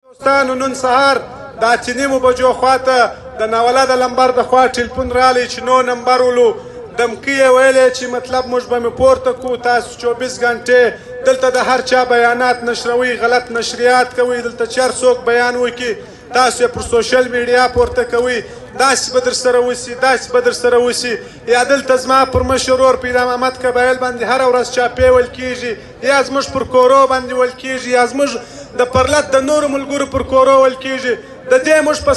دوستانو، نن سهار د 8:30 بجو خواته د ناوله د لمبر د خوا ټلیفون رالی چې نو نمبر ولو دمکی یې ویلې چې مطلب موږ به مې پورته کو. تاسو 24 غنټې دلته د هر چا بیانات نشروي، غلط نشریات کوي. دلته چې هر څوک بیان وکړي، تاسو یې پر سوشل میډیا پورته کوئ. داسې به در سره وسي، داسې به در سره وسي. یا دلته زما پر مشر ورور پیدا محمد قبایل باندې هره ورځ چاپې ویل کېږي، یا زموږ پر کورو باندې ویل کېږي، یا زموږ د پرلت د نورو ملګرو پر کورو ویل کېږي. د دې موږ په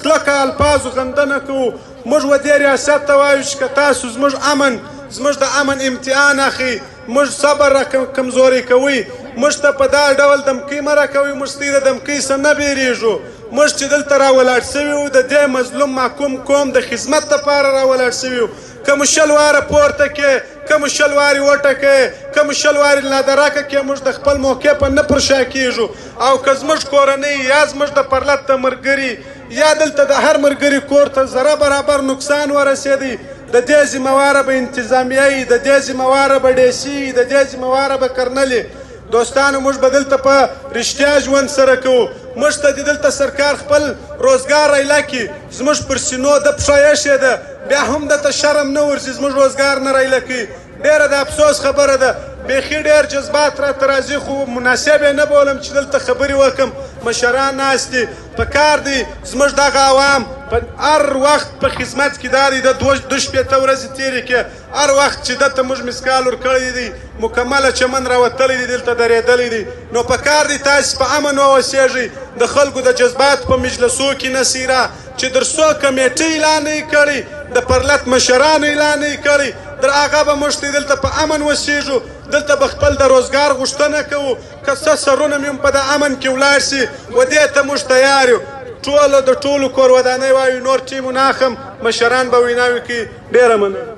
کلکه الفاظو غندنه کوو. موږ و دې ریاست ته وایو چې که تاسو زموږ امن، زموږ د امن امتحان اخلي، موږ صبر را کمزوری کوئ، موږ ته په دا ډول دمکۍ مه راکوئ. موږ ستاسې د دمکۍ څخه نه بیریږو. موږ چې دلته راولاړ سوي وو، د دې مظلوم محکوم قوم د خدمت لپاره راولاړ سوي وو. که مو 20 واره پورته کې، که مو 20 وارې وټکې، که مو 20 وارې لادرکه کې، موږ د خپل موقع په نه پر شا کېږو. او که زموږ کورنۍ یا زموږ د پرلت د ملګري یا دلته د هر ملګري کور ته ذره برابر نقصان ورسېدی، د دې ذمه به انتظامیه وي، د دې ذمه به ډي سي، د دې ذمه به کرنلي. دوستانو، موږ به دلته په رښتیا ژوند سره کوو. موږ ته دې دلته سرکار خپل روزګار رایله کړي. زموږ پر سینو د پښه ایښې ده، بیا هم دته شرم نه ورځي، زموږ روزګار نه رایله کوي. ډېره د افسوس خبره ده. بیخي ډېر جذبات راته راځي، خو مناسب یې نه بولم چې دلته خبرې وکم، مشران ناست دي. په کار دی زموږ دغه عوام په هر وخت په خدمت کې دا دی. د 62 ورځې تېرې کې، هر وخت چې دته موږ miss call ورکړی دی، مکمله چمن راوتلی دی، دلته درېدلی دی. نو په کار دی تاسو په امن واوسېږئ، د خلکو د جذبات په مجلسو کې نسیرا چې در څو کمیټې اعلان یې کړی، د پرلت مشرانو اعلان یې کړی، در هغه به موږ ته دلته په امن وسیږو. دلته به خپل د روزګار غوښتنه کوو، که څه سرونه مې هم په د امن کې ولاړ سي، و دې ته موږ تیار یو. ټولو د ټولو کور ودانۍ وایو. نور ټیمو نه اخم، مشران به ویناوې کوي. ډېره مننه.